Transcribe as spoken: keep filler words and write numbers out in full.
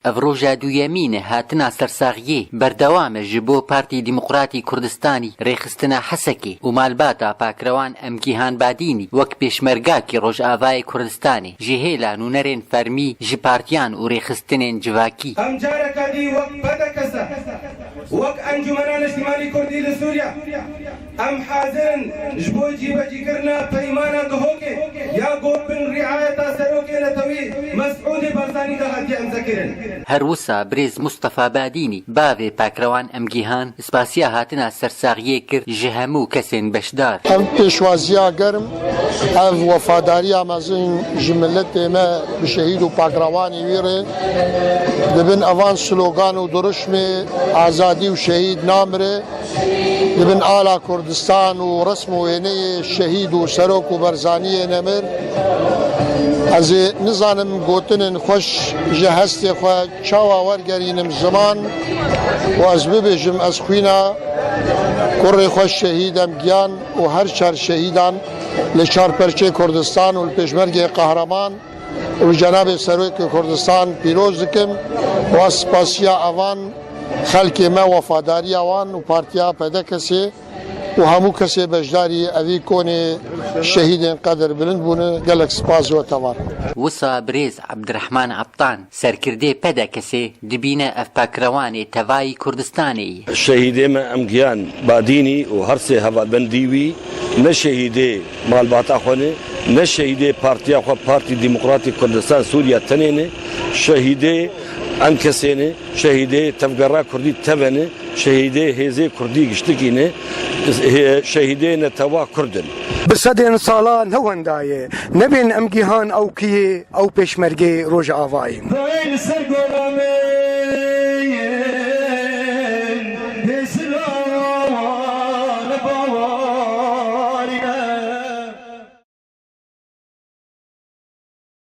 Ev roja duyemîn e hatina sersaxiyê berdewam e ji bo Partî Demokratî Kurdistanî rêxistina Hesekê û malbata Pakrewan Emgîhan Badînî wek pêşmergakî Rojavayê Kurdistanê ji hêla nûnerên fermî ji partiyan û rêxistinên civakî. Em careke dî wek P D K S, wek Encûmena Niştimanî Kurdî li Sûriye, em hazir in ji bo cîbecîkirina peymana Duhokê ya ku bin rîayeta Serokê Netewî Mesûdê Barzanî de hatiye îmzekirin. Her wisa birêz Mustafa Badînî, bavê Pakrewan Emgîhan, spasiya hatina sersaxiyê kir ji hemû kesên beşdar. Ev pêşwaziya germ, ev wefadariya mezin ji miletê me bi şehîd û pakrewanê wî re dibin evan slogan û dirişmê azadî û şehîd namire. Dibin ala Kurdistan û resm û wêneyê şehîd û serok û Barzaniyê nemir. Ez ê nizanim gotinên xweş ji hestê xwe çawa wergerînim ziman û ez bibêjim, ez xwîna kurê xwe şehîd Emgiyan û her çar şehîdan li çar perçê Kurdistan û li pêşmergê qehreman û li cenabê Serokê Kurdistan pîroz dikim û ez spasiya evan xelkê me, wefadariya wan û partiya P D K S'ê û hemû kesê beşdarî evî konê şehîdên qedirbilind bûne. Gelek spas ji we tevan. Wisa birêz Ebdirehman Eptan, serkirdê P D K S'ê, dibîne ev pakrewanê tevayî Kurdistanê ye. Şehîdê me Emgiyan Badînî û her sê hevalbendî wî ne şehîdê malbata xwe ne, ne şehîdê partiya xwe, Partî Demokratî Kurdistan Sûriye tenê ne, şehîdê enkesê ne, şehîdê tevgera Kurdî teve ne, şehîdê hêzê Kurdî giştikî ne, hê-, şehîdê netewa Kurd in. Bi sedên sala ne wenda ye, nebên Emgîhan ew kî ye, ew pêşmergê Rojavayê. Dayê li ser gola me